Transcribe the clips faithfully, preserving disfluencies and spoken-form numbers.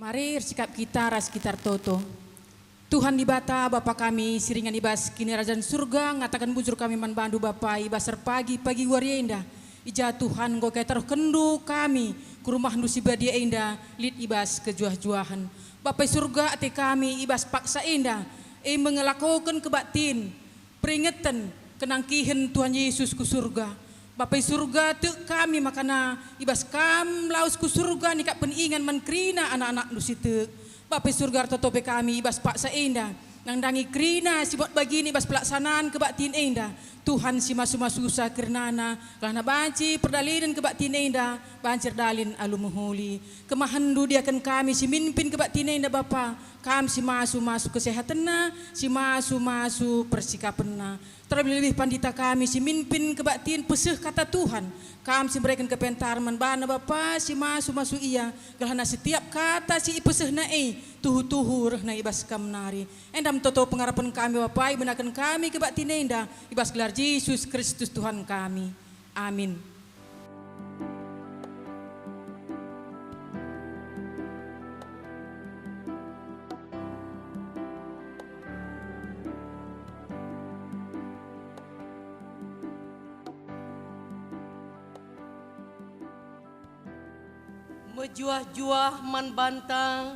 Mari ersikap kita ras kita ertoto. Tuhan Dibata, Bapa kami si ringan i bas Kinirajan Surga, ngataken bujur kami man baNdu, Bapa, i bas erpagi-pagi wari enda. I ja, Tuhan, enggo kai taruhkenNdu kami ku rumahNdu si badia enda lit i bas kejuah-juahen. Bapa i Surga, ate kami i bas paksa enda, e me ngelakoken kebaktin, peringeten kenangkihen Tuhan Yesus ku Surga. Bapa i Surga, tek kami makana i bas Kam lawes ku Surga nikapken ingan man kerina anak-anakNdu si tek. Bapa i Surga, ertoto pe kami i bas paksa enda, nandangi kerina si buat bagin i bas pelaksanaan kebaktin enda. Tuhan, si masu-masusa kernana, gelah banci perdalinen kebaktin enda banci erdalin alu mehuli. KemahenNdu diaken kami si mimpin kebaktin enda, Bapa, Kam si masu-masu kesehatenna, si masu-masu persikapenna. Terlebih-lebih pandita kami si mimpin kebaktin peseh kata Tuhan, Kam si mereken kepentaren man bana, Bapa, si masu-masu ia, gelahna setiap kata si ipesehna e tuhu-tuhu rehna i bas Kam nari. Enda me toto pengarapen kami, Bapa, ibenaken kami kebaktin enda i bas gelar Jesus Kristus Tuhan kami. Amin. Mejuah-juah man banta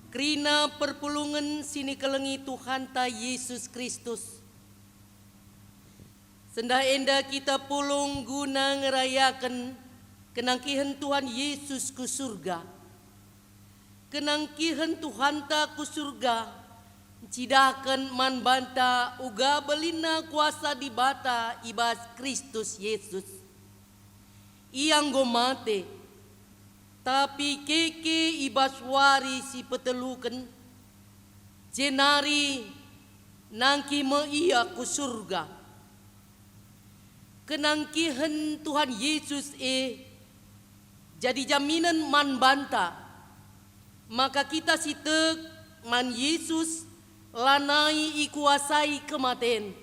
kerina perpulungen si nikelengi Tuhanta Jesus Kristus. Sendah enda kita pulung guna ngerayaken kenangkihen Tuhan Yesus ku Surga. Kenangkihen Tuhanta ku Surga ncidahken man banta uga belinna kuasa Dibata i bas Kristus Yesus. Ia enggo mate, tapi keke i bas wari si peteluken, jenari nangkih me Ia ku Surga. Kenangkihen Tuhan Yesus e jadi jaminen man banta, maka kita si tek man Yesus lanai ikuasai kematen,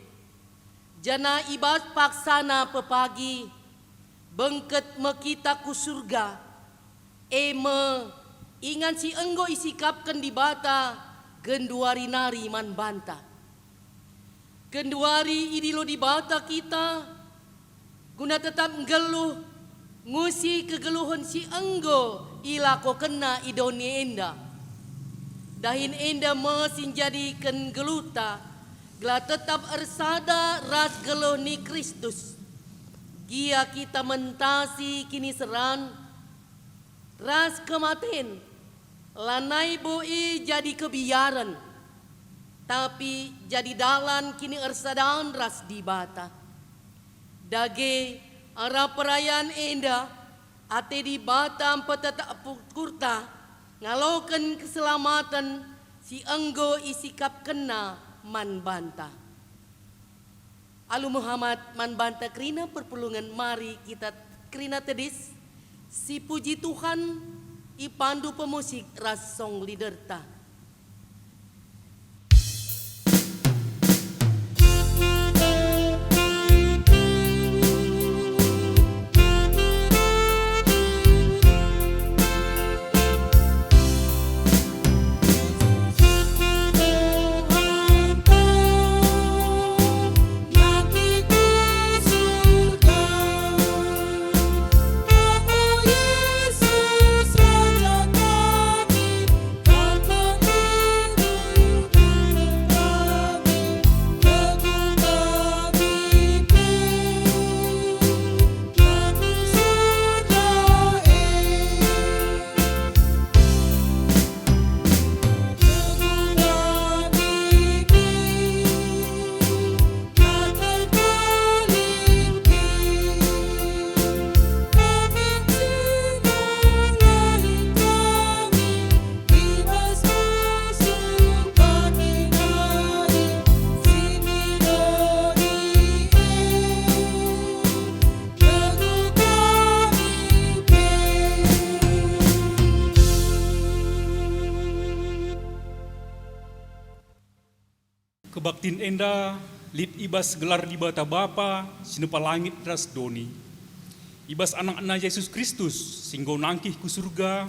janah i bas paksana pepagi bengket me kita ku Surga, e me ingan si enggo isikapken Dibata genduari nari man banta. Genduari idilo Dibata kita, guna tetap nggeluh, ngusi kegeluhen si enggo ilakokenNa i doni enda. Dahin enda me si njadiken geluhta, gelah tetap ersada ras geluh ni Kristus. Gia kita mentasi kiniseran ras kematen, lanai bo e jadi kebiaren, tapi jadi dalan kiniersadan ras Dibata. Dage, arah perayan enda, ate Dibata mpetetap ukurta ngaloken keselamaten si enggo isikapkenNa man banta. Alu mehamat man banta kerina perpulungen, mari kita kerina tedis. Sipuji Tuhan, ipandu pemusik ras song leaderta. Kebaktin enda Lit i bas gelar Dibata Bapa si nepa langit ras doni, i bas Anakna Jesus Kristus si enggo nangkih ku Surga,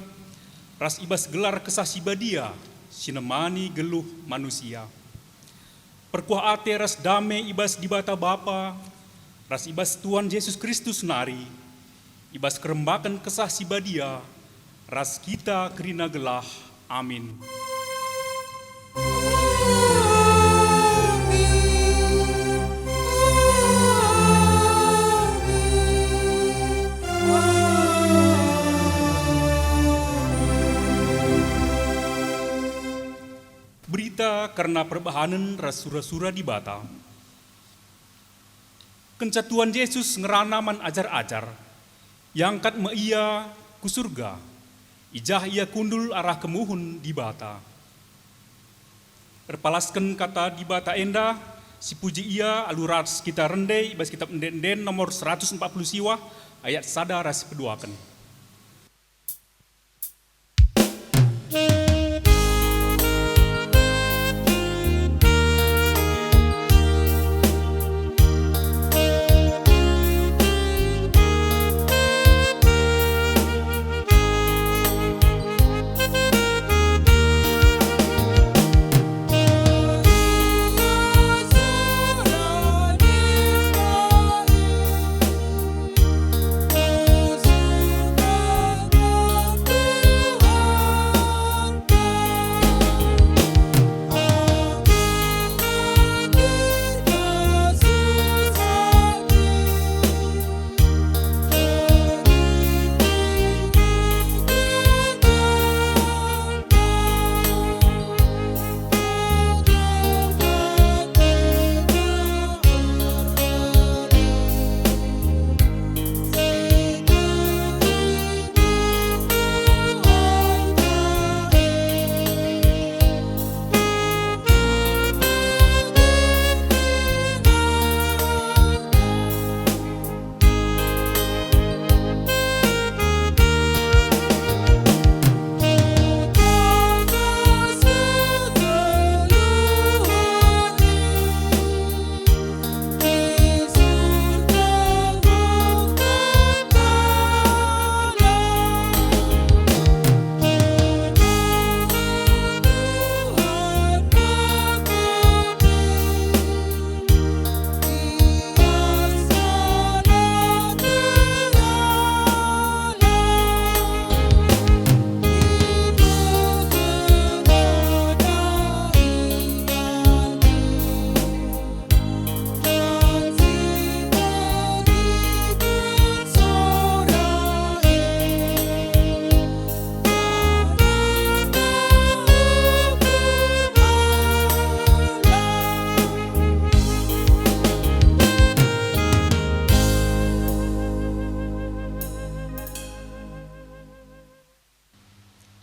ras i bas gelar Kesah Si Badia si nemani geluh manusia. Perkuah ate ras dame i bas Dibata Bapa ras i bas Tuhan Jesus Kristus nari, i bas kerembaken Kesah Si Badia ras kita kerina gelah. Amin. Berita kerna perbahanen ras sura-sura Dibata. Kenca Tuhan Jesus ngerana man ajar-ajar, iangkat me Ia ku Surga, i jah Ia kundul arah kemuhen Dibata. Erpalasken kata Dibata enda, sipuji Ia alu ras kita rende i bas Kitab Ende-enden nomor seratus empat puluh siwah, ayat sada ras peduaken.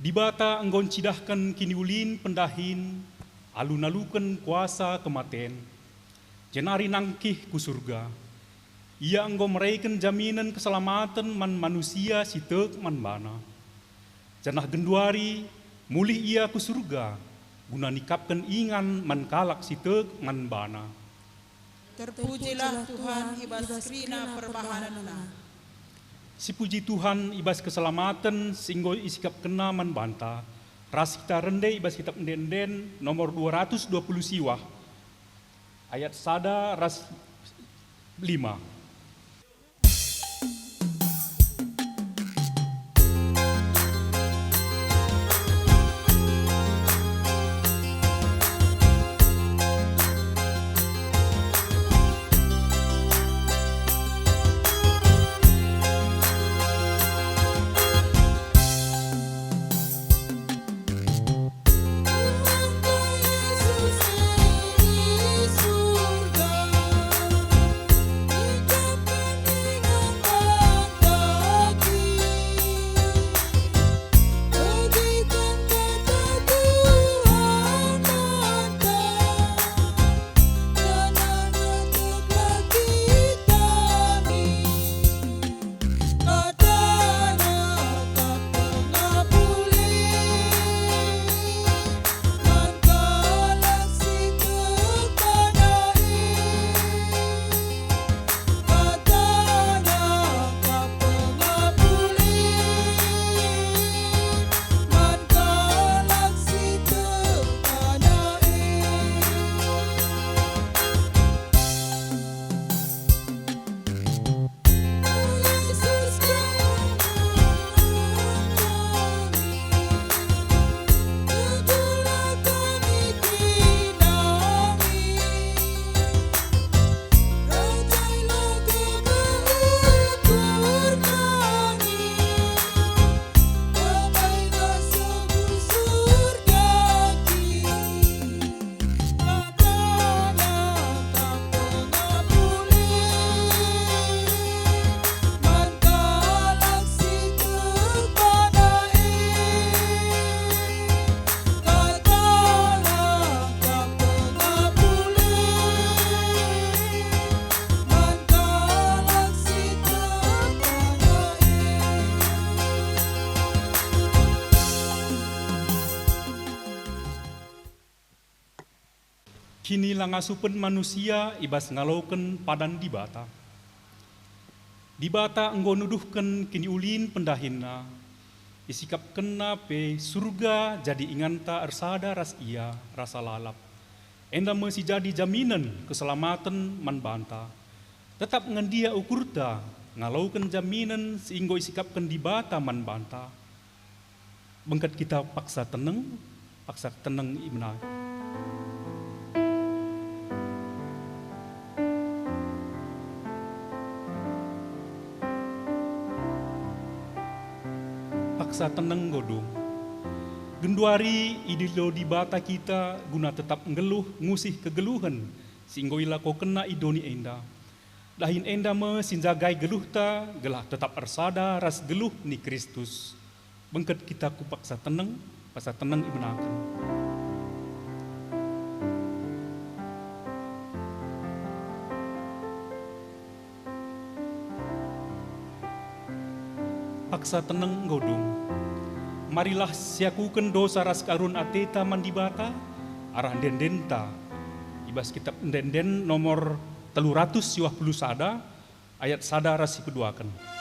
Dibata enggo ncidahken kiniulin pendahin alu naluken kuasa kematen, jenari nangkih ku Surga. Ia enggo mereken jaminen keselamaten man manusia si tek man baNa. Janah genduari mulih Ia ku Surga guna nikapken ingan man kalak si tek man baNa. Terpujilah Tuhan i bas kerina perbahanenNa. Sipuji Tuhan i bas keselamaten si enggo isikapkenNa man banta, ras kita rende i bas Kitab Ende-enden nomor dua ratus dua puluh siwah, ayat sada ras lima. Kinilangasupen manusia i bas ngaloken padan Dibata. Dibata enggo nuduhken kiniulin pendahinNa, isikapkenNa pe Surga jadi inganta ersada ras Ia rasa lalap. Enda me si jadi jaminen keselamaten man banta. Tetap ngendia ukurta ngaloken jaminen si enggo isikapken Dibata man banta. Bengket kita paksa teneng, paksa teneng ibena. Paksa teneng enggo dung. Genduari idilo Dibata kita guna tetap nggeluh ngusih kegeluhen si enggo ilakokenNa i doni enda. Dahin enda me si njagai geluhta gelah tetap ersada ras geluh ni Kristus. Bengket kita ku paksa teneng, paksa teneng ibenaken. Paksa teneng enggo dung. Marilah siakuken dosa ras kearun ateta man Dibata arah ende-endenta. I bas kitab Ende-enden nomor telu ratus siwah puluh sada, ayat sada ras si peduaken.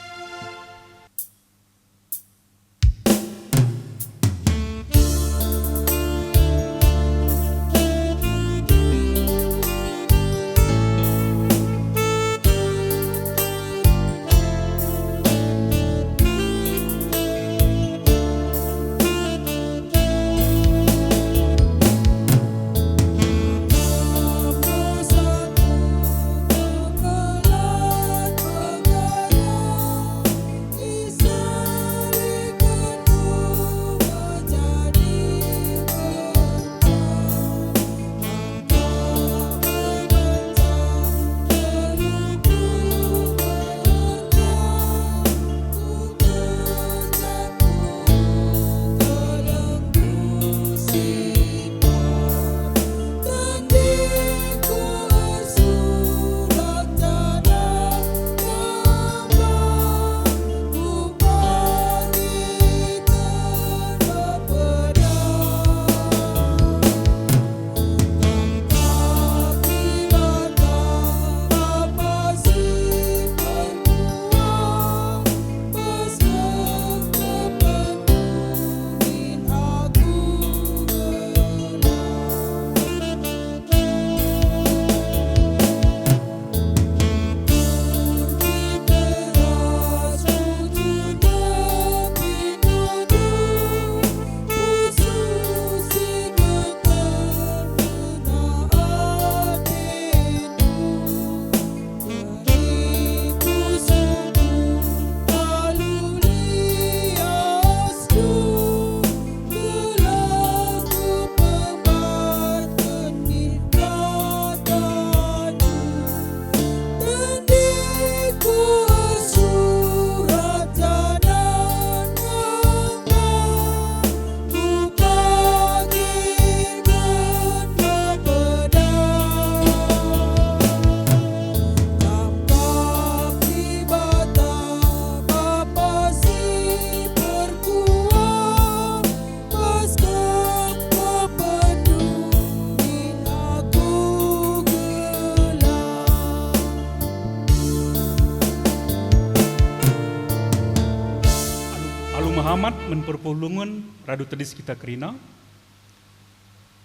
Alu, alu mehamat man perpulungen radu tedis kita kerina.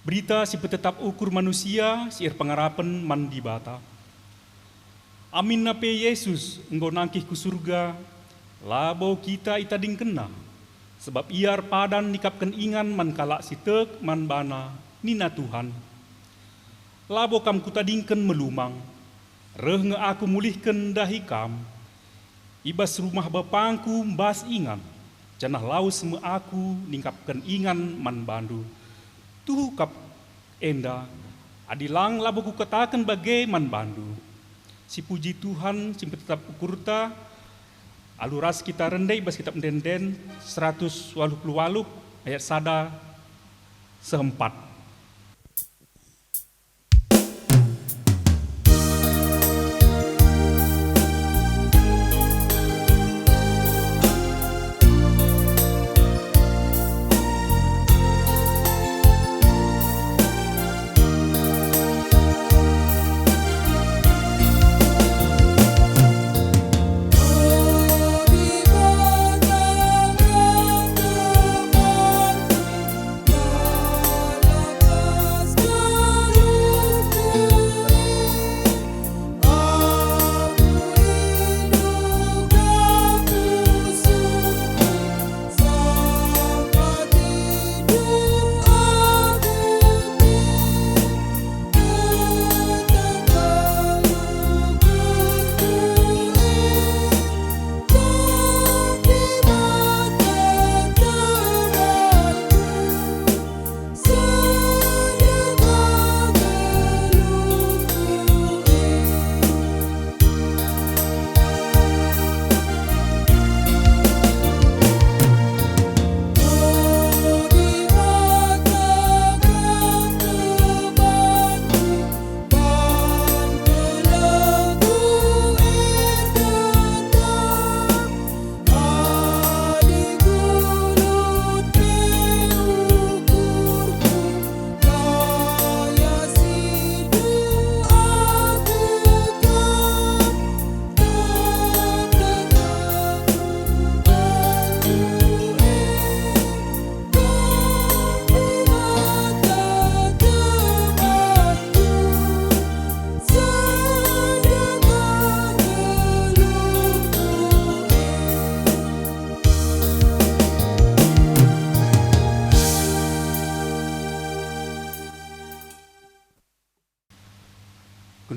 Berita si petetap ukur manusia si erpengarapen man Dibata. Aminna pe Jesus enggo nangkih ku Surga, labo kita itadingkenNa, sabap Ia erpadan nikapken ingan man kalak si tek man baNa, nina Tuhan, "Labo kam Kutadingken melumang, reh nge Aku mulihken ndahi kam. I bas rumah BapangKu mbas ingan, janah lawes me Aku ningkapken ingan man bandu." Tuhu kap enda, adi lang labo Kukataken bage man bandu. Sipuji Tuhan si mpetetap ukurta, alu ras kita rende i bas Kitab Ende-enden seratus waluh puluh waluh ayat sada seh empat.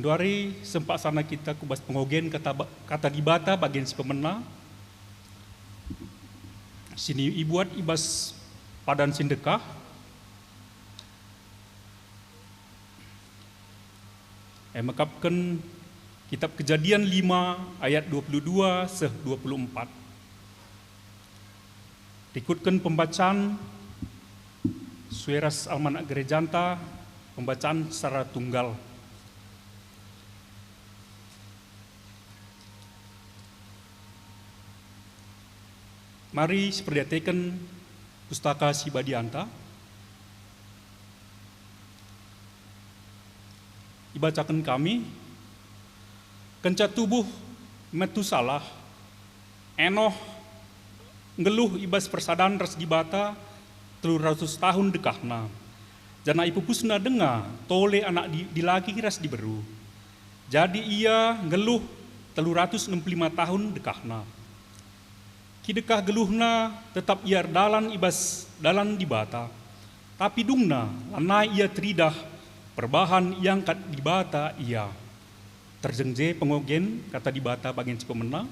Genduari sempaksana kita ku bas pengogen kata ba-, kata Dibata bagin si pemena, si ni-, ibuat i bas padan si ndekah, e mekapken Kitap Kejadian lima ayat dua puluh dua seh dua puluh empat. Rikutken pembacan sue ras almanak gerejanta, pembacan secara tunggal. Mari siperdiateken Pustaka Si Badianta. Ibacaken kami, kenca tubuh Metusalah, Enoh nggeluh i bas persadan ras Dibata telu ratus tahun dekahna, janah ipupusna denga tole anak di-, dilaki ras diberu. Jadi ia nggeluh telu ratus enem puluh lima tahun dekahna. Kidekah geluhna tetap ia erdalan i bas dalan Dibata, tapi dungna lanai ia teridah perbahan iangkat Dibata ia. Terjeng je pengogen kata Dibata bagin si pemena.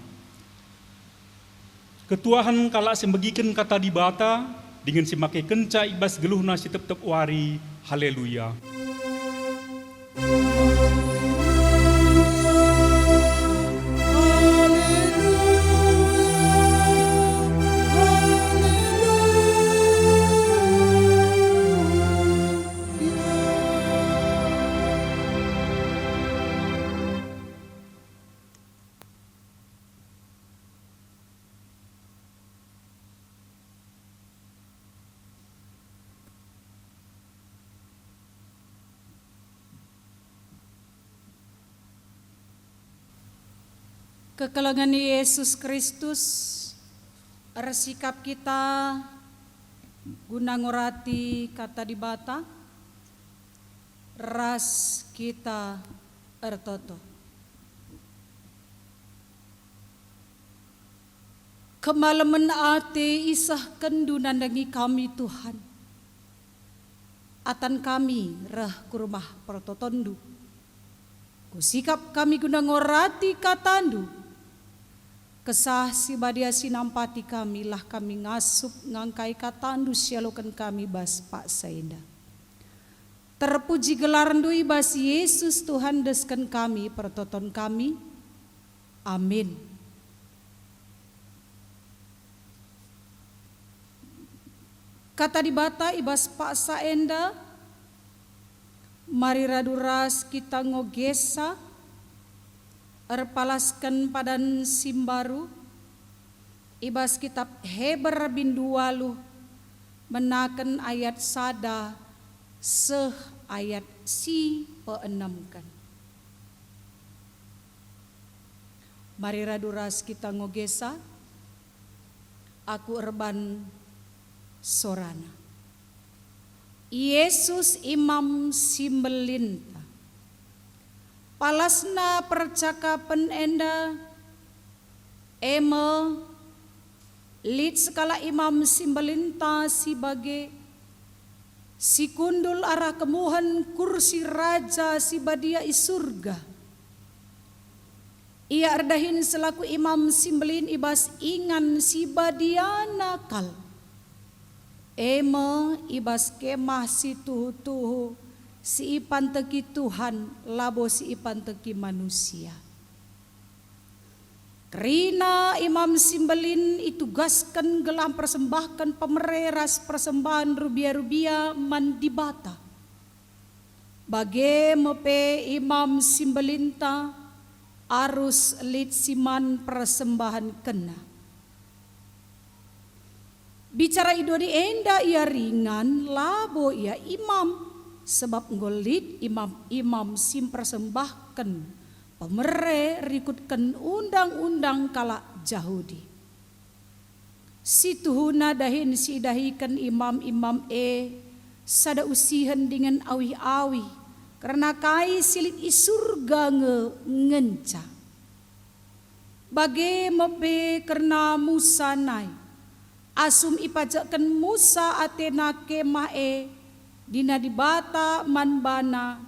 Ketuahen kalak si mbegiken kata Dibata dingen si makekenca i bas geluhna si tep-tep wari. Haleluya! Kekelengen Yesus Kristus, ersikap kita guna ngurati Kata Dibata, ras kita ertoto. Kemalemen ate isehkenNdu nandangi kami, Tuhan. Atan kami reh ku rumah pertotonNdu. Kusikap kami guna ngorati kataNdu. Kesah Si Badia si nampati kami, lah kami ngasup ngangkai kataNdu sialoken kami bas paksa enda. Terpuji gelarNdu i bas Yesus Tuhan desken kami, pertoton kami. Amin. Kata Dibata i bas paksa enda, mari radu ras kita ngogesa, erpalasken padan si mbaru, i bas kitap Heber bindu waluh, menaken ayat sada seh ayat si peenemken. Mari radu ras kita ngogesa, aku erban sorana. Yesus Imam si Mbelinta. Palasna percakapen enda, e me, lit sekalak Imam si Mbelinta si bage, si kundul arah kemuhen kursi Raja si Badia i Surga. Ia erdahin selaku Imam si Mbelin i bas ingan si badiana kal, e me i bas kemah si tuhu-tuhu si ipanteki Tuhan, labo si ipanteki manusia. Kerina Imam si Mbelin itugasken gelah mpersembahken pemere ras persembahen rubia-rubia man Dibata. Bage me pe Imam si Mbelinta arus lit si man persembahenkenna. Bicara i doni enda ia ringan, labo ia imam, sebab enggo lit imam-imam si mpersembahken pemere rikutken undang-undang kalak Jahudi. Si tuhuna dahin si idahiken imam-imam e sada usihen dingen awih-awih, kerna kai si lit i Surga nge ngenca. Bage me pe kerna Musa nai, asum ipajekken Musa atena kemah e, nina Dibata man bana,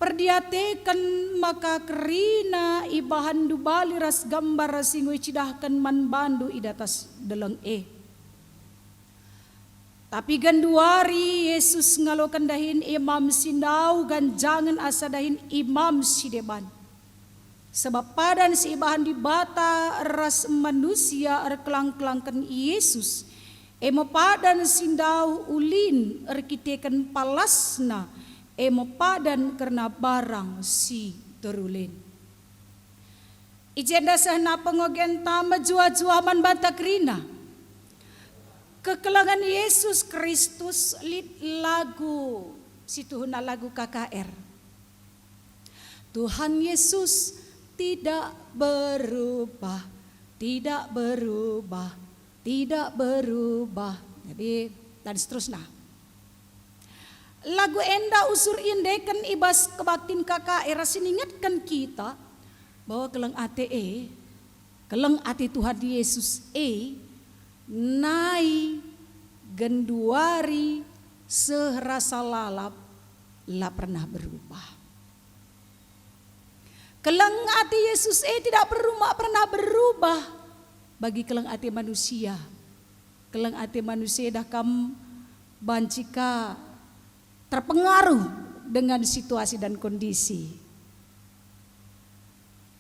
Erdiateken maka kerina ibahanndu bali ras gambar si enggo icidahken man bandu i datas deleng e. Tapi genduari Yesus ngaloken dahin imam si ndauh ganjangen asa dahin imam si deban. Sabap padan si ibahan Dibata ras manusia erkelang-kelangken Yesus, e me padan si ndauh ulin erkiteken palasNa, e me padan kerna barang si terulin. I jenda sehna pengogenta mejuah-juah man banta kerina. Kekelengen Yesus Kristus lit lagu, si tuhuna lagu K K R. Tuhan Yesus tidak berubah, tidak berubah, tidak berubah. Jadi, dan seterusnya. Lagu enda usur iendeken i bas kebaktin K K R si ningetken kita bahwa keleng ate e, keleng ate Tuhan Yesus e, nai genduari seh rasa lalap la pernah berubah. Keleng ate Yesus e tidak perlu mak pernah berubah bagi keleng ate manusia. Keleng ate manusia dah kam banci ka terpengaruh dengan situasi dan kondisi.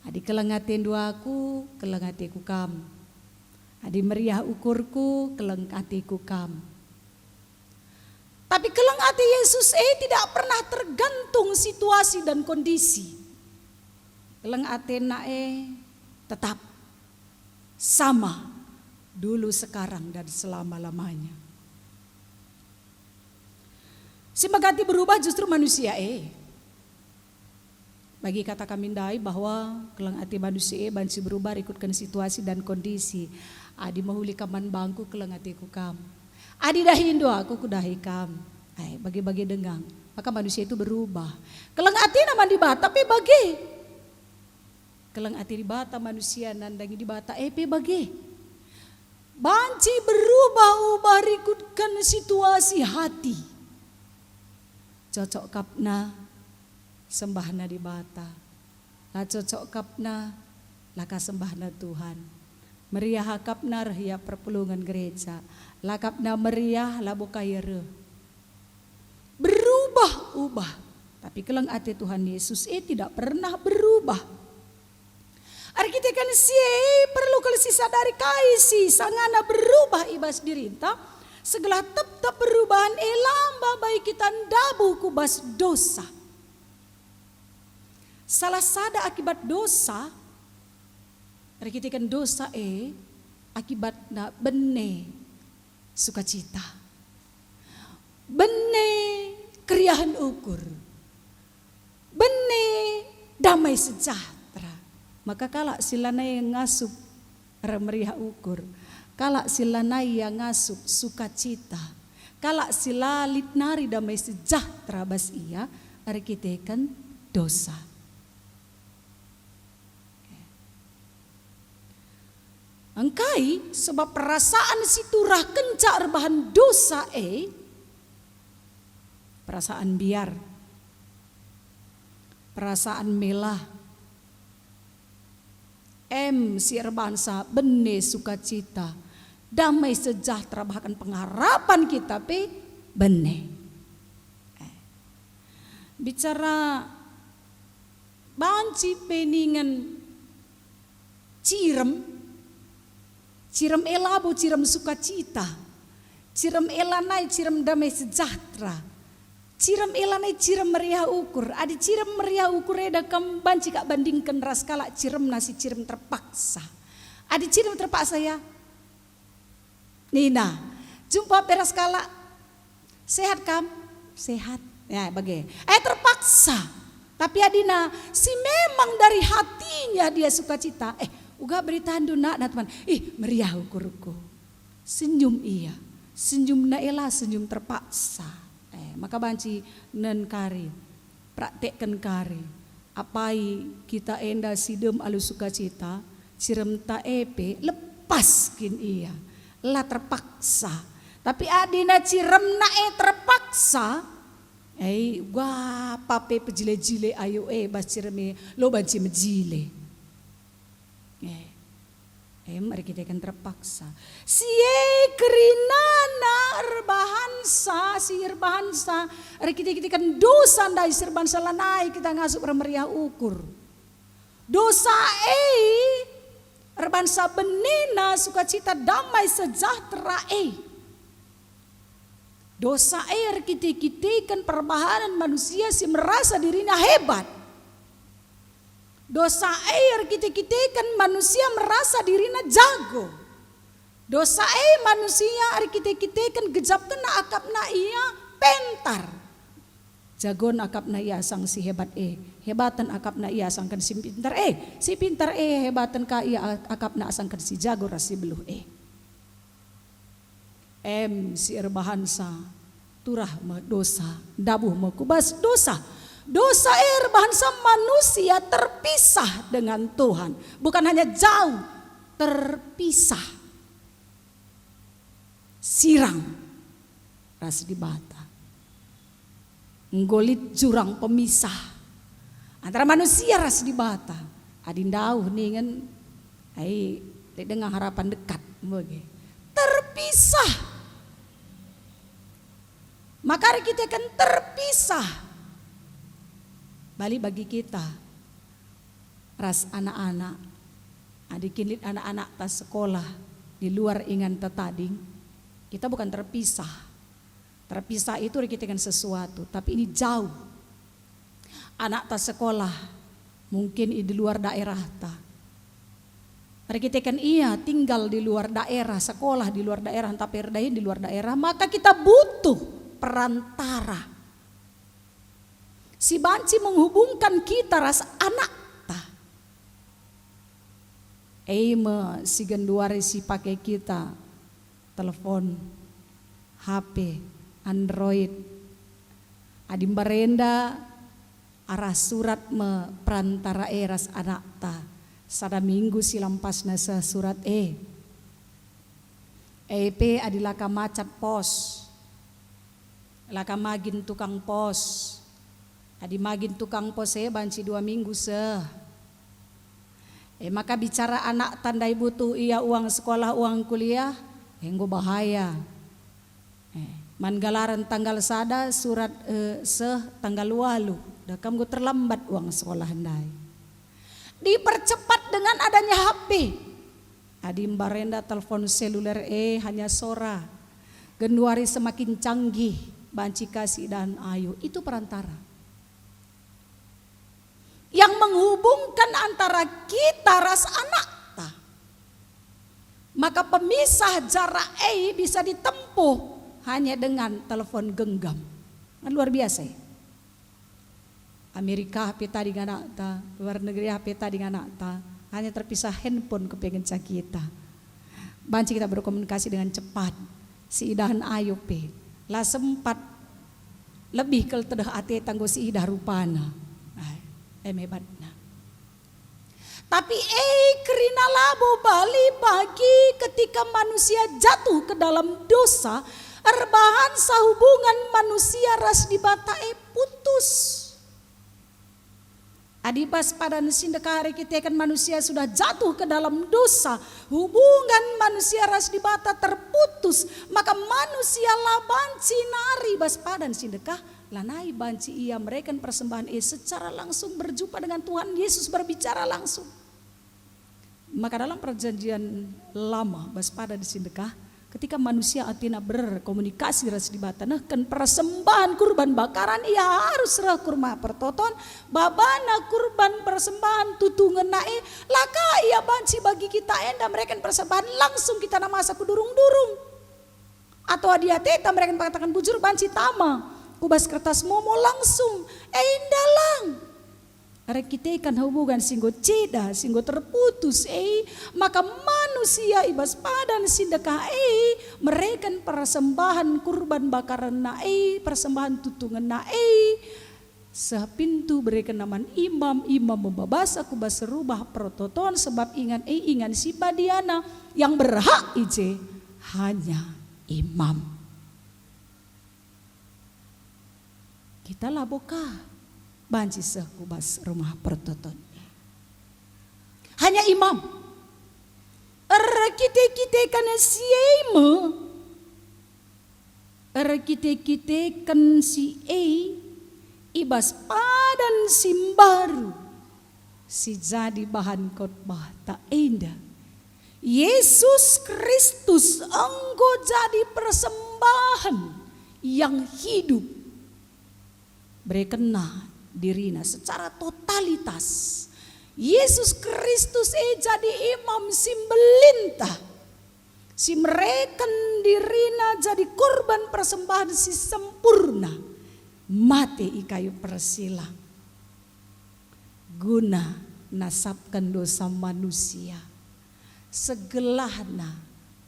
Adi keleng atendu aku, keleng ateku kam. Adi meriah ukurku, keleng ateku kam. Tapi keleng ate Yesus e tidak pernah tergantung situasi dan kondisi. Keleng atena e tetap sama dulu, sekarang, dan selama-lamanya. Si megati berubah justru manusia e. Bagi kata kami ndai bahwa keleng ate manusia e banci berubah rikutken situasi dan kondisi. Adi mehuli kam man bangku, keleng ateku kam. Adi dahindu aku, kudahi kam. Ai, bage-bage denga. Maka manusia itu berubah. Keleng atena man Dibata pe bage. Keleng ate Dibata manusia nandangi Dibata e pe bage. Banci berubah-ubah rikutken situasi hati. Cocok kapna sembahna Dibata. La cocok kapna, la ka sembahna Tuhan. Meriah akapna reh ia perpulungen gereja. La akapna meriah, labo ka ia reh. Berubah-ubah. Tapi keleng ate Tuhan Yesus e tidak pernah berubah. Erkiteken si e, perlu kal sisadari kai si sangana berubah i bas dirinta, segelah tep-tep perubahan e la mbabai kita ndabuh ku bas dosa. Salah sada akibat dosa, erkiteken dosa e, akibatna bene sukacita, bene keriahen ukur, bene damai sejahtera. Maka kalak si lanai ngasup meriah ukur, kalak si lanai ia ngasup sukacita, kalak si la lit nari damai sejahtera bas ia erkiteken dosa. Engkai? Sebab perasaan si turah kenca erbahan dosa e, perasaan mbiar, perasaan mela, em si erbahansa bene sukacita, damai sejahtera, bahkan pengharapan kita pe bene. Eh. Bicara banci pe ningen cirem, cirem e labo cirem sukacita, cirem e lanai cirem damai sejahtera, cirem e lanai cirem meriah ukur. Adi cirem meriah ukur eda kam banci kak bandingken ras kalak ciremna si cirem terpaksa. Adi cirem terpaksa ia, nina, jumpa pe ras kalak, "Sehat kam?" "Sehat." Ya, bage. Eh, terpaksa. Tapi adina si memang dari hatinya dia sukacita, eh, uga beritandu nak, nah, teman. Ih, meriah ukurku. Senyum ia. Senyumna ela senyum terpaksa. Eh, maka banci nen kari, praktekken kari. Apai kita enda si dem alu sukacita, ciremta e pe lepas kin ia, la terpaksa. Tapi adina ciremna e terpaksa, Eh, wah, pape pejile-jile ayo, eh, bas cireme lo banci mejile. Eh, em erkiteken terpaksa. Si e kerinana erbahansa, si erbahansa erkite-kiteken dosa ndai si erbahansa lanai kita ngasup ermeriah ukur. Dosa e erbahansa benena sukacita damai sejahtera e. Dosa e erkite-kiteken perbahanen manusia si merasa dirina hebat. Dosa e erkite-kiteken manusia merasa dirina jago. Dosa e manusia erkite-kiteken gejapkenna akapna ia pentar. Jagon akapna ia asang si hebat e, hebaten akapna ia asangken si pintar e, si pintar e hebaten ka ia akapna asangken si jago ras si beluh e. Em si erbahansa turah me dosa, ndabuh me ku bas dosa. Dosa e erbahansa manusia terpisah dengan Tuhan, bukan hanya jauh, terpisah. Sirang ras Dibata. Enggo lit jurang pemisah antara manusia ras Dibata. Adi ndauh ningen, ai, lit denga harapan dekat, bage. Terpisah. Maka erkiteken terpisah. Bali bagi kita ras anak-anak. Adi kin lit anak-anakta sekolah di luar inganta tading, kita bukan terpisah. Terpisah itu erkiteken sesuatu, tapi ini jauh. Anakta sekolah mungkin i di luar daerahta. Erkiteken ia tinggal di luar daerah, sekolah di luar daerah, ntah pe erdahin di luar daerah, maka kita butuh perantara si banci menghubungkan kita ras anakta. E me si genduari si pake kita, telepon, H P, Android. Adi mbarenda, arah surat me perantara e ras anakta. Sada minggu si lampasna seh surat e. E pe adi la ka macat pos, la ka magin tukang pos. Adi magin tukang pos e banci dua minggu seh. E maka bicara anakta ndai butuh ia uang sekolah, uang kuliah, e enggo bahaya. Eh, man galaran tanggal sada surat, eh, seh tanggal walu, dah kam enggo terlambat uang sekolah ndai. Dipercepat dengan adanya H P. Adi mbarenda telepon seluler e hanya sora. Genduari semakin canggih, banci ka si idahan ayo. Itu perantara yang menghubungkan antara kita ras anakta. Maka pemisah jarak e bisa ditempuh hanya dengan telepon genggam. Kan luar biasa, ya? Amerika H P tading anakta, luar negeri H P tading anakta, hanya terpisah handphone kepengen kita. Banci kita berkomunikasi dengan cepat. Si idahan ayo pe la sempat lebih kal tedeh ateta enggo si idah rupana. Ai, em hebatna. Tapi e kerina labo bali bagi ketika manusia jatuh ke dalam dosa, erbahansa hubungan manusia ras Dibata e putus. Adi bas padan si ndekah erkiteken manusia sudah jatuh ke dalam dosa, hubungan manusia ras Dibata terputus, maka manusia la banci nari bas padan si ndekah, lanai banci ia mereken persembahan e secara langsung berjumpa dengan Tuhan Yesus, berbicara langsung. Maka dalam Perjanjian Lama, bas padan si ndekah, ketika manusia atena berkomunikasi ras Dibata, nehken persembahan kurban bakaran, ia arus reh ku Rumah Pertoton, babana kurban persembahan tutungenna e, la ka ia banci bagi kita enda mereken persembahan langsung kita namasa ku durung-durung. Atau adi ateta mereken pengataken bujur banci tama ku bas kertas momo langsung, enda lang. Erkiteken hubungan si enggo ceda, si enggo terputus e, maka manusia i bas padan si ndekah e mereken persembahan kurban bakarenna e, persembahan tutungenna e, seh pintu bereken man imam, imam mebabasa ku bas Rumah Pertoton, sebab ingan e ingan si badiana, yang berhak i je hanya imam. Kita labo ka banci seh ku bas Rumah Pertoton e. Hanya imam. Erkite-kiteken si e me, erkite-kiteken si e i bas padan si mbaru si jadi bahan khotbahta enda. Yesus Kristus enggo jadi persembahen yang hidup. BerekenNa diriNa secara totalitas. Yesus Kristus e jadi imam si mbelinta, si mereken diriNa jadi korban persembahen si sempurna, mate i kayu persilang, guna nasapken dosa manusia. Segelahna,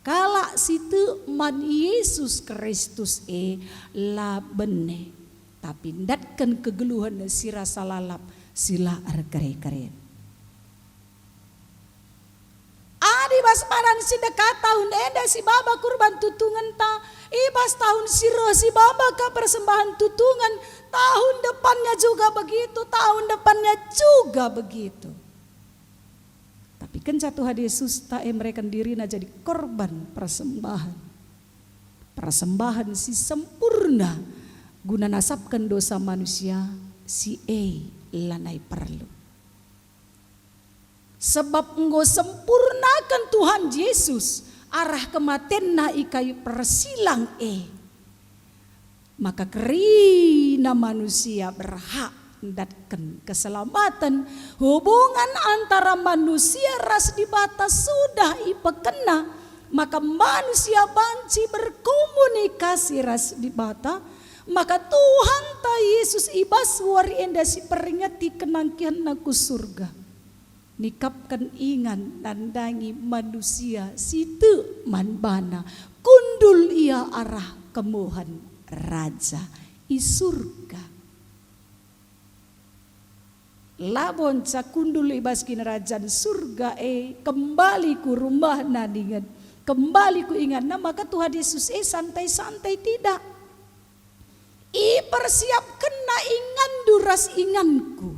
kalak si tek man Yesus Kristus e la bene, tapi ndatken kegeluhen si rasa lalap si la erkere-keren. Adi bas padan si dekat tahun enda si baba kurban tutungenta, i bas tahun si reh si baba ka persembahen tutungen, tahun depannya juga begitu, tahun depannya juga begitu. Tapi kenca Tuhan Yesus ta e mereken diriNa jadi korban persembahen. Persembahen si sempurna guna nasapken dosa manusia si e lanai perlu. Sebab enggo sempurnaken Tuhan Yesus arah kematenNa i kayu persilang e, maka kerina manusia berhak ndatken keselamaten. Hubungan antara manusia ras Dibata sudah ipekena, maka manusia banci berkomunikasi ras Dibata, maka Tuhanta Yesus i bas wari enda si peringeti kenangkihenNa ku Surga. Nikapken ingan nandangi manusia si tek man baNa, kundul ia arah kemuhen Raja i Surga. Labo nca kundul i bas Kinirajan Surga e, kembali ku rumahna dingen kembali ku inganna, maka Tuhan Yesus e santai-santai tidak. IpersiapkenNa inganndu ras inganku,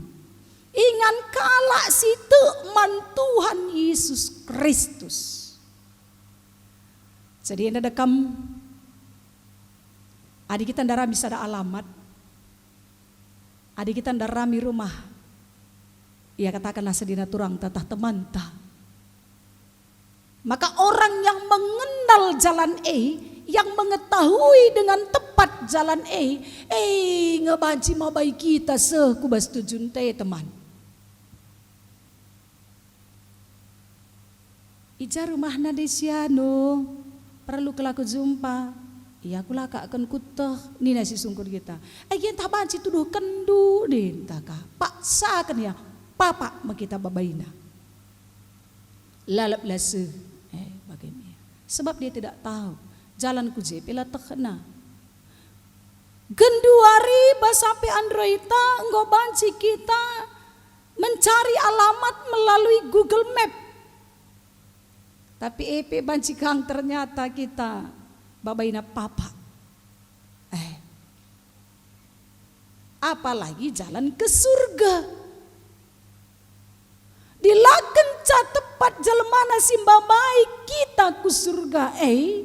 ingan kalak si tek man Tuhan Yesus Kristus. Jadi enda dekam, adi kita ndarami sada alamat, adi kita ndarami rumah, ia katakanlah sedina turangta tah temanta. Maka orang yang mengenal jalan e, yang mengetahui dengan tepat jalan e, e nge banci mabai kita seh ku bas tujunta e, teman. I ja rumahna ndai si anu, perlu kal aku jumpa. Ia kulakaken kueteh, nina si sungkun kita. Ai gia ntah banci tuduhkenndu, ninta ka. Paksaken ia, papak me kita babaina. Lalap la seh, eh, bage me ia. Sebab dia tidak tahu, jalan ku je pe la tehna. Genduari bas H P Androidta enggo banci kita mencari alamat melalui Google Map. Tapi e pe banci kang ternyata kita babaina papak. Eh. Apalagi jalan ke surga. Dilaken ca tepat jelmana si mbabai kita ku surga, eh.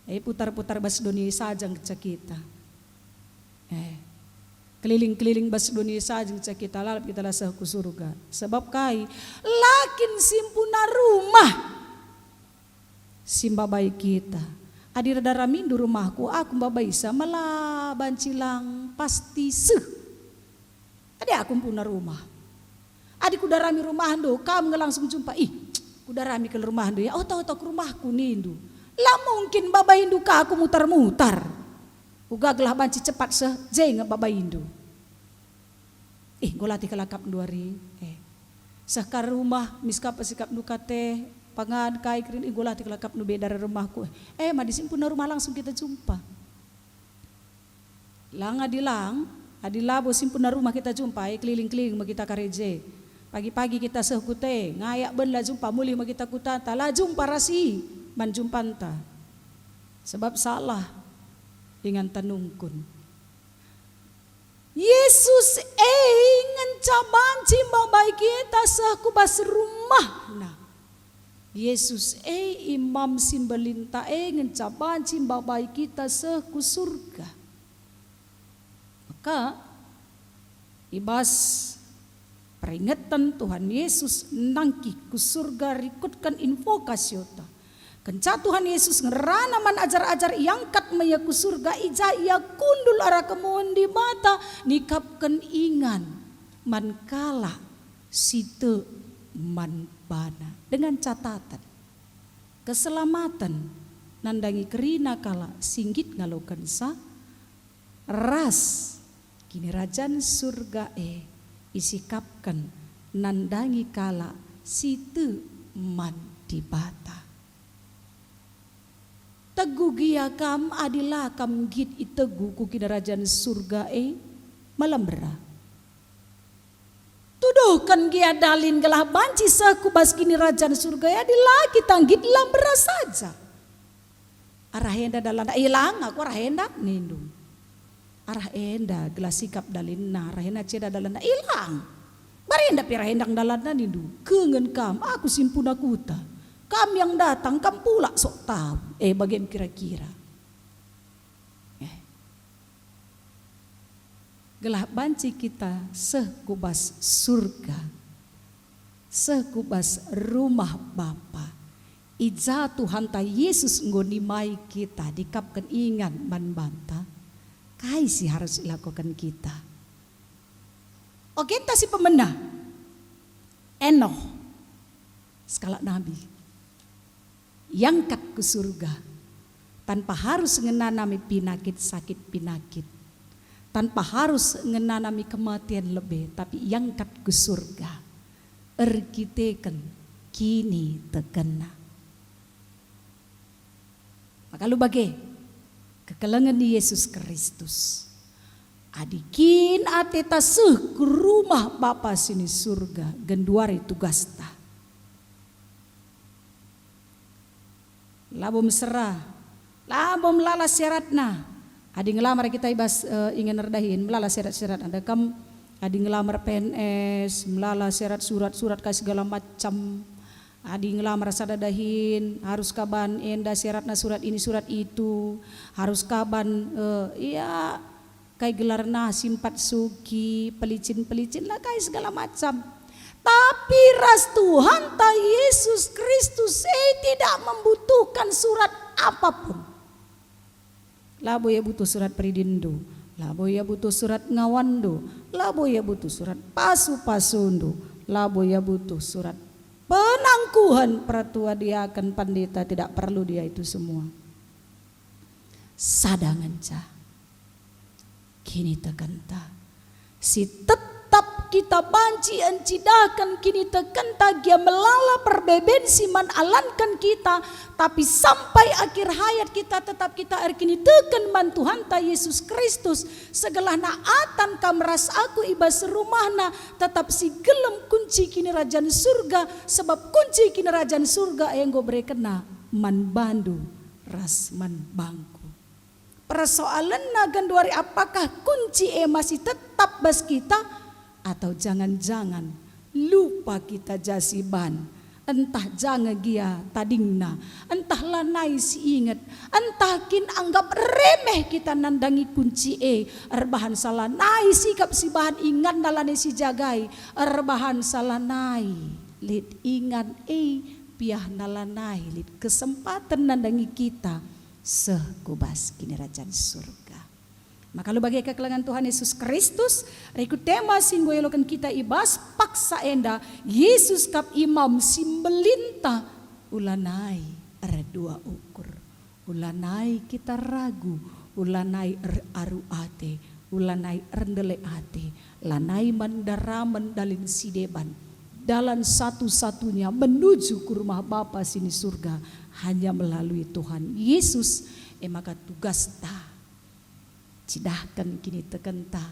Eh, putar-putar bas dunia saja ngenca kita. Eh, keliling-keliling bas dunia saja ngenca kita, lalap kita la seh ku surga. Sebab kai? La kin simpuna rumah si mbabai kita. Adi rada ramindu rumahku, aku mbabaisa me la banci lang pasti seh. Adi aku mpuna rumah. Adi kudarami rumahndu, kam nge langsung jumpa. Ih, kudarami kal rumahndu ya. Oh, tahu, tahu, ku rumahku nindu. La mungkin babaindu ka aku mutar-mutar. Uga gelah banci cepat seh, je nge babaindu. Ih, enggo latih kal akapndu ari. Eh. Seh ka rumah, mis ka pe sikapndu kate, pangan kai kerin, ih, enggo latih kal akapndu beda ras rumahku. Eh, madi simpuna rumah langsung kita jumpa. Lang adi lang, adi labo simpuna rumah kita jumpa, eh, keliling-keliling me kita kareje. Pagi-pagi kita seh kute, ngayak ben la jumpa, mulih me kita kutanta, la jumpa ras i man jumpanta. Sebab salah inganta nungkun. Yesus e ngenca banci mbabai kita seh ku bas rumahNa. Yesus e Imam si Mbelinta e ngenca banci mbabai kita seh ku Surga. Maka, i bas peringeten Tuhan Yesus nangkih ku Surga rikutken invokasiota. Kenca Tuhan Yesus ngerana man ajar-ajar, iangkat me Ia ku Surga, i ja Ia kundul arah kemuhen Dibata, nikapken ingan man kalak si tek man baNa. Dengan catatan, keselamaten nandangi kerina kalak si nggit ngalokenca, ras Kinirajan Surga e isikapken nandangi kalak si tek man Dibata. Tegu gia kam adi la kam nggit itegu ku Kinirajan Surga e? Malem mbera. Tuduhken gia dalin gelah banci seh ku bas Kinirajan Surga e adi la kita nggit, la mbera saja. Arah enda dalanna, ilang aku arah enda, nindu. Arah enda gelah sikap dalinna, arah enda ceda dalanna, ilang. Bari enda pe arah enda dalanna, nindu. Kengen kam, aku si mpuna kuta. Kam yang datang, kam pulak sok tau. Eh, bagen kira-kira. Eh. Gelah banci kita seh ku bas Surga, seh ku bas rumah Bapa. I ja Tuhanta Yesus enggo nimai kita, ikapken ingan man banta. Kai si harus ilakoken kita? Ogenta si pemena, Enoh, sekalak nabi, iangkat ku Surga tanpa harus ngenanami pinakit, sakit pinakit, tanpa harus ngenanami kematian lebe, tapi iangkat ku Surga erkiteken kinitekenna. Maka alu bage, kekelengen Yesus Kristus. Adi kin ateta seh ku rumah Bapa si ni Surga, genduari tugasta. Labo mesera, labo melala syaratna. Adi ngelamar kita i bas, eh, ingan erdahin, melala syarat-syaratna. Dekam adi ngelamar P N S, melala syarat surat-surat kai segala macam. Adi ngelamar sada dahin, harus kaban enda syaratna, surat ini, surat itu, harus kaban, eh, ya, kai gelarna, simpat suki, pelicin-pelicin lah, kai segala macam. Tapi ras Tuhanta Yesus Kristus e tidak membutuhkan surat apapun. Labo ia butuh surat peridinndu, labo ia butuh surat ngawanndu, labo ia butuh surat pasu-pasundu, labo ia butuh surat penangkuhen pertua, diaken, pandita, tidak perlu dia itu semua. Sada ngenca kinitekenta. Si tetap kita banci encidahken kinitekenta gia melala perbeben si man alanken kita, tapi sampai akhir hayat kita tetap kita erkiniteken man Tuhanta Yesus Kristus, segelahna atan kam ras aku i bas rumahna, tetap si gelem kunci Kinirajan Surga, sebab kunci Kinirajan Surga e enggo berekenna man bandu ras man bangku. Persoalenna genduari, apakah kunci e masih tetap bas kita? Atau jangan-jangan lupa kita ja siban? Entah ja nge gia tadingna, entah lanai siinget, entah kin anggap remeh kita nandangi kunci e, erbahansa lanai sikap sibahan inganna lanai sijagai, erbahansa lanai lit ingan e, piahna lanai lit kesempaten nandangi kita seh ku bas Kinirajan Surga. Maka alu bage kekelengen Tuhan Yesus Kristus, rikut tema si enggo ialoken kita i bas paksa enda, Yesus kap Imam si Mbelinta, ulanai erdua ukur, ulanai kita ragu, ulanai eraru ate, ulanai erndelek ate, lanai man daramen dalin si deban. Dalan satu-satunya menuju ku rumah Bapa si ni Surga hanya melalui Tuhan Yesus. E maka tugasta cidahken kinitekenta,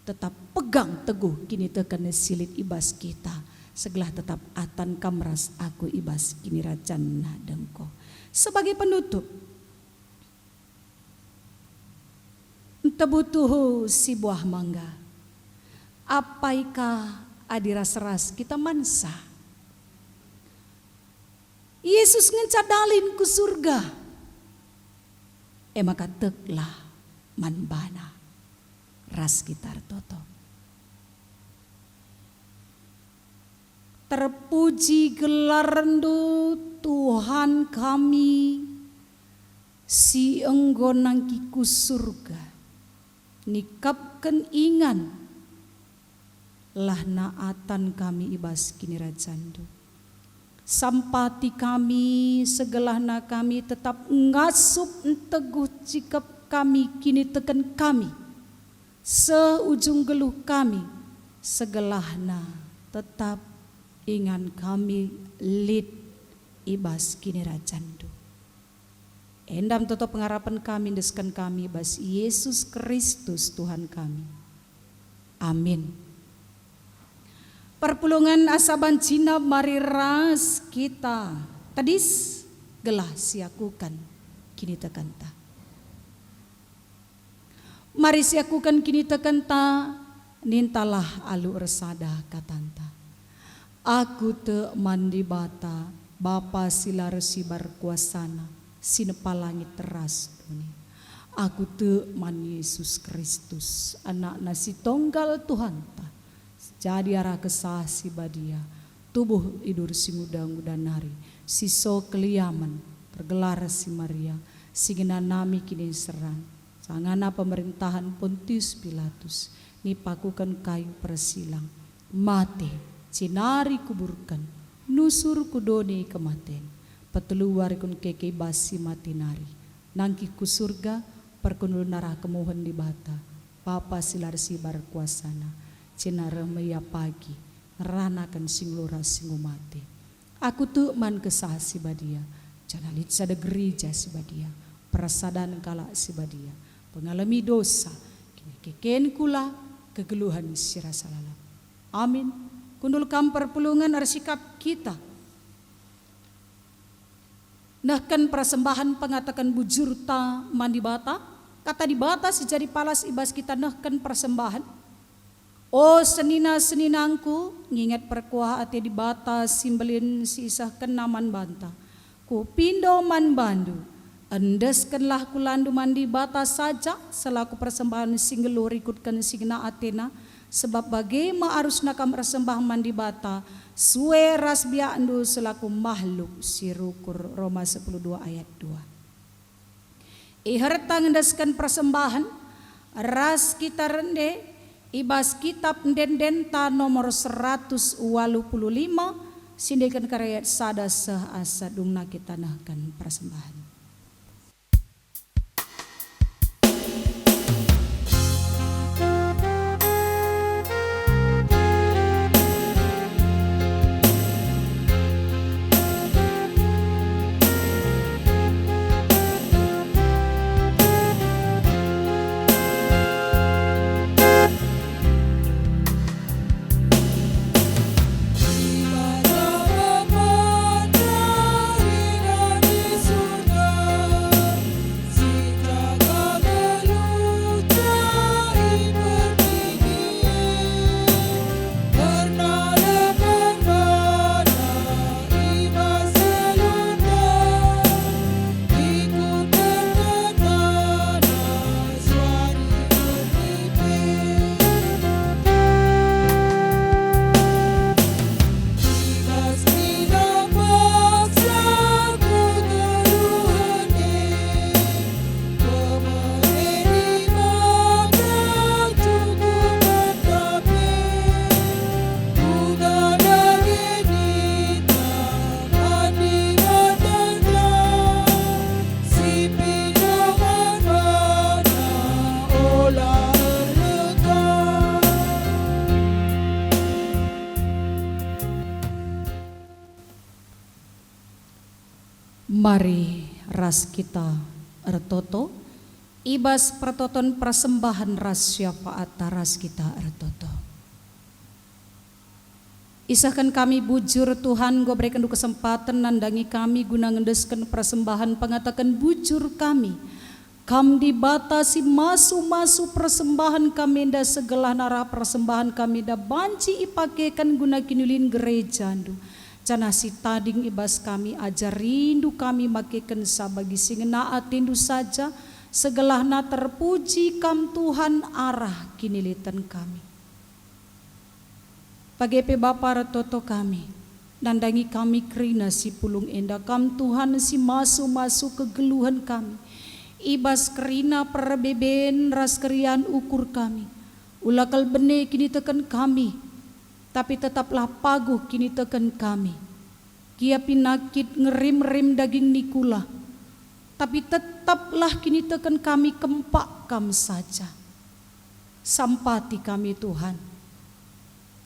tetap pegang teguh kiniteken si lit i bas kita, segelah tetap atan kam ras aku i bas Kinirajanna dengko. Sebagai penutup, Tebu tuhu si buah mangga. Apai ka adi ras-ras kita mansa? Yesus ngenca dalan ku surga. E maka teklah man baNa ras kita ertoto. Terpuji gelarNdu, Tuhan kami, si enggo nangki ku surga, nikapken ingan, lahna atan kami i bas KinirajanNdu. Sampati kami, segelahna kami tetap ngasup nteguh cikep kami, kiniteken kami, seh ujung geluh kami, segelahna tetap ingan kami lit i bas KinirajanNdu. Enda me toto pengarapen kami, endesken kami bas Yesus Kristus Tuhan kami. Amin. Perpulungen asa banci mari ras kita tedis gelah siakuken kinitekenta. Mari siakuken kinitekenta, nintalah alu ersada katanta. Aku tek man Dibata, Bapa si la ersibar kuasaNa, si nepa langit ras doni. Aku tek man Yesus Kristus, AnakNa si Tonggal Tuhanta, si jadi arah Kesah Si Badia, tubuh idur si nguda-nguda nari, si so keliamen, ergelar si Maria, si ngenanami kiniseran, sangana pemerintahen Pontius Pilatus, nipakuken kayu persilang, mate, jenari kuburken, nusur ku doni kematen, petelu wari kun keke i bas si mate nari, nangkih ku surga, perkundul narah kemuhen Dibata, Bapa si la ersibar kuasaNa, jenari reh me Ia pagi, ngeranaken si nggeluh ras si enggo mate. Aku tek man Kesah Si Badia, janah lit sada gereja si badia, persadan kalak si badia, pengalemi dosa, kiniken kula, kegeluhen si rasa lalap. Amin. Kundul kam perpulungen, ersikap kita nehken persembahen pengataken bujurta man Dibata, kata Dibata si jadi palas i bas kita nehken persembahen. O senina-seninangku, nginget perkuah ate Dibata si mbelin si isehkenNa man banta. Kupindo man bandu, endeskenlah kulandu man Dibata saja selaku persembahen si nggeluh rikutken si ngena ateNa, sebab bage me arusna kam ersembah man Dibata, sue ras biakndu selaku mahluk si rukur. Roma sepuluh dua ayat dua. Iherta ngendesken persembahen ras kita rende i bas Kitap Ende-endenta nomor seratus waluh puluh lima, sindeken kari ayat sada seh asa dungna kita nehken persembahen. Mari ras kita ertoto, i bas pertoton persembahen ras syafaat ras kita ertoto. Isehken kami bujur, Tuhan, enggo berekenNdu kesempaten nandangi kami guna ngendesken persembahen pengataken bujur kami. Kam Dibata si masu-masu persembahen kami enda, segelah arah persembahen kami enda banci ipakeken guna kiniulin gerejaNdu. Janah si tading i bas kami, ajarindu kami makekenca bagi si ngena atendu saja, segelahna terpuji Kam Tuhan arah kinileten kami. Bage pe Bapa ertoto kami, nandangi kami kerina si pulung enda, Kam Tuhan si masu-masu kegeluhen kami. I bas kerina perbeben ras keriahen ukur kami. Ula kal bene kiniteken kami, tapi tetaplah paguh kiniteken kami. Gia pinakit ngerim-rim daging nikula, tapi tetaplah kiniteken kami kempak Kam saja. Sampati kami, Tuhan.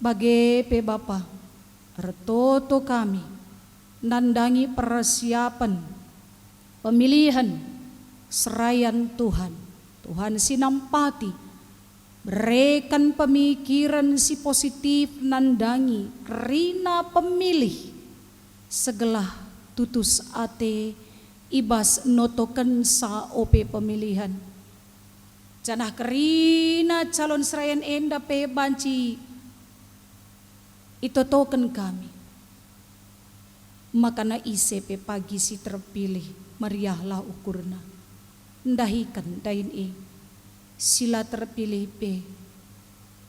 Bage pe Bapa, ertoto kami nandangi persiapen pemilihen serayan Tuhan. Tuhan si nampati, bereken pemikiren si positif nandangi kerina pemilih, segelah tutus ate i bas notokenca ope pemilihen. Janah kerina calon serayan enda pe banci itotoken kami. Makana ise pe pagi si terpilih, meriahlah ukurna. Ndahiken dahin e, si la terpilih pe,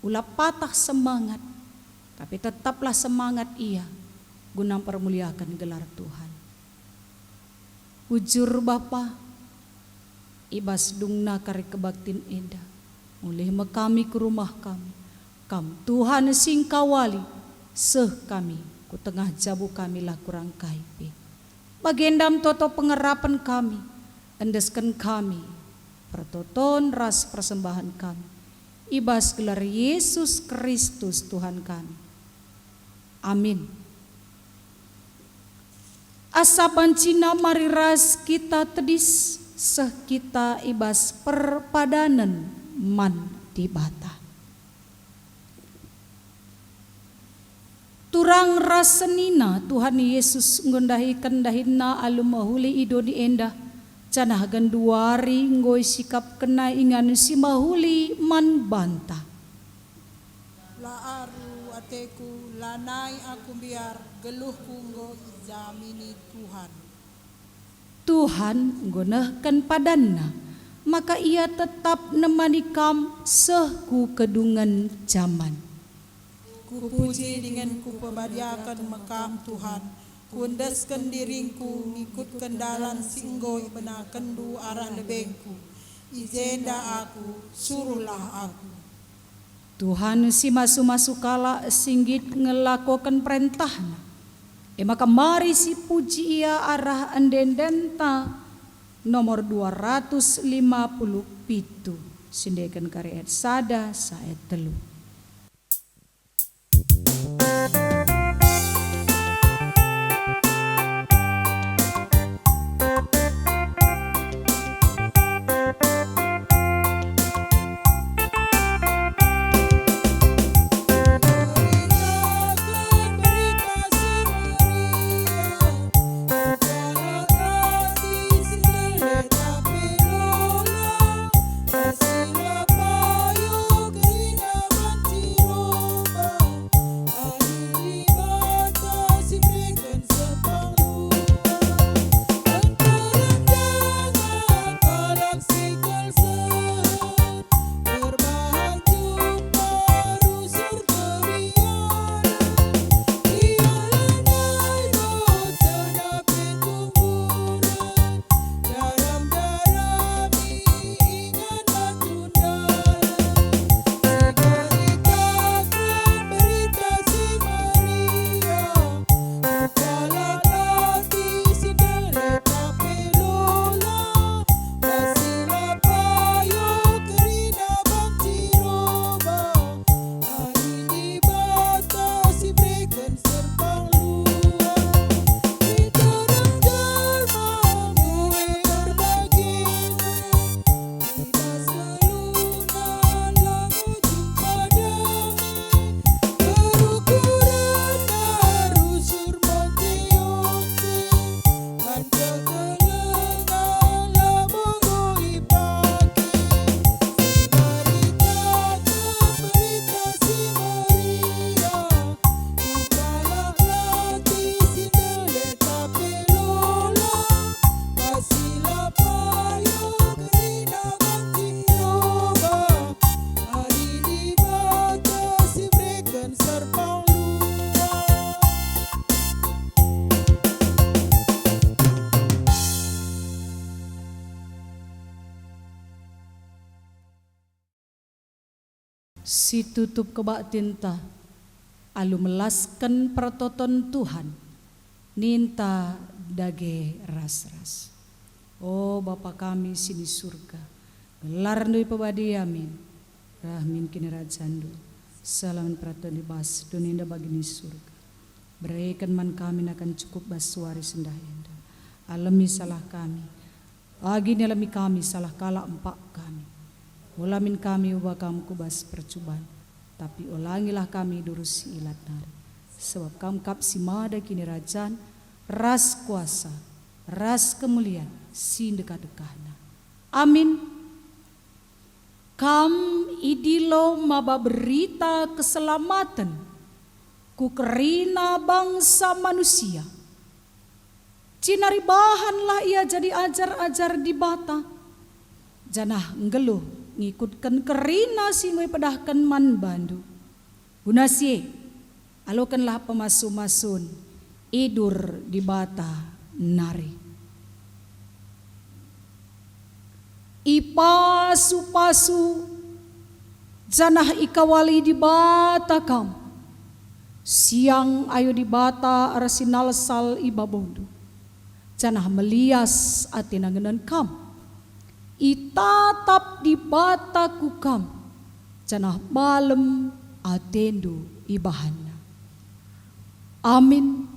ula patah semangat, tapi tetaplah semangat ia guna mpermuliaken gelar Tuhan. Bujur Bapa, i bas dungna kari kebaktin enda, mulih me kami ku rumah kami. Kam Tuhan si engkawali, seh kami, ku tengah jabu kami la kurang kai pe. Bagenda me toto pengarapen kami, endesken kami, pertoton ras persembahen kami, i bas gelar Yesus Kristus Tuhan kami. Amin. Asa bancina mari ras kita tedis, seh kita i bas perpadanen man Dibata. Turang ras senina Tuhan Yesus enggo ndahiken dahinNa alu mehuli i doni enda, janah genduari enggo isikapkenNa ingan si mehuli man banta. La aru ateku, lanai aku mbiar, geluhku enggo ijamini Tuhan. Tuhan enggo nehken padanNa, maka Ia tetap nemani kam seh ku kedungen jaman. Kupuji dingen kupebadiaken me Kam, Tuhan. Kuendesken diringku ngikutken dalan si enggo ibenakenndu arah lebengku. I jenda aku, suruhlah aku. Tuhan si masu-masu kalak si nggit ngelakoken perentahNa. E maka mari sipuji Ia arah ende-endenta nomor dua ratus lima puluh pitu, siendeken kari ayat sada seh ayat telu. Si tutup kebaktinta alu melasken pertoton Tuhan, ninta dage ras-ras. O Bapa kami si ni Surga, gelarNdu ipebadia min, reh min kinirajanNdu, seh la min peratoNdu i bas doni enda bagi ni Surga. Bereken man kami nakan cukup bas wari sendah enda. Alemi salah kami, bagi ni alemi kami salah kalak empak kami. Ola min kami uba Kam ku bas percuban, tapi olangilah kami durus si ilat nari. Sabap Kam kap si mada kinirajan, ras kuasa, ras kemulian si ndekah-ndekahna. Amin. Kam idilo maba berita keselamaten ku kerina bangsa manusia. Jenari bahanlah ia jadi ajar-ajar Dibata, janah nggeluh ngikutken kerina si enggo ipedahken man bandu. Guna si e, alokenlah pemasu-masun idur Dibata nari. Ipasu-pasu janah ikawali Dibata kam. Siang ayo Dibata ersinalsal i babondu, janah melias ateNa ngenen kam. Itatap Dibata ku kam, janah malem atendu ibahanNa. Amin.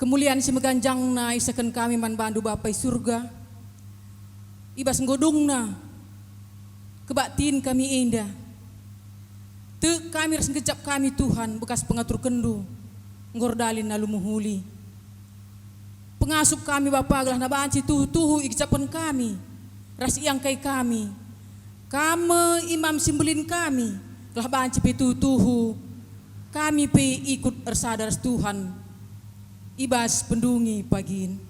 Kemulian si meganjangna isehken kami man bandu Bapa i Surga, i bas enggo dungna kebaktin kami enda. Tek kami ras ngejap kami, Tuhan, bekas pengaturkenNdu enggo erdalin alu mehuli. Pengasup kami, Bapa, gelah banci tuhu-tuhu igejapken kami ras iangkai kami. Kam me Imam si mbelin kami, gelah banci pe tuhu-tuhu kami pe ikut ersada ras Tuhan i bas pendungi pagin.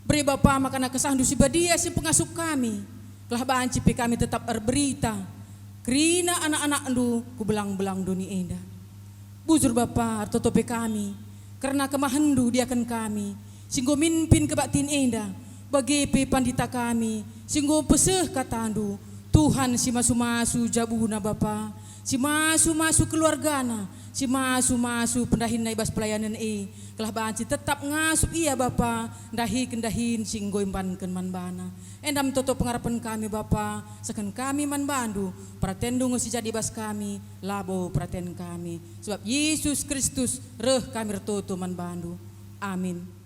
Bere, Bapa, maka na KesahNdu si Badia si pengasup kami, gelah banci pe kami tetap erberita kerina anak-anakNdu ku belang-belang doni enda. Bujur, Bapa, ertoto pe kami kerna kemahenNdu diaken kami, si enggo mimpin kebaktin enda, bage pe pandita kami, si enggo peseh kataNdu. Tuhan si masu-masu jabuna, Bapa, si masu-masu keluargana, si masu-masu pendahinna i bas pelayanen e, gelah banci tetap ngasup ia, Bapa, ndahiken dahin si enggo imbanken man bana. Enda me toto pengarapen kami, Bapa, sehken kami man bandu, peratenNdu nge si jadi bas kami, labo peraten kami. Sebab Yesus Kristus reh kami ertoto man bandu. Amin.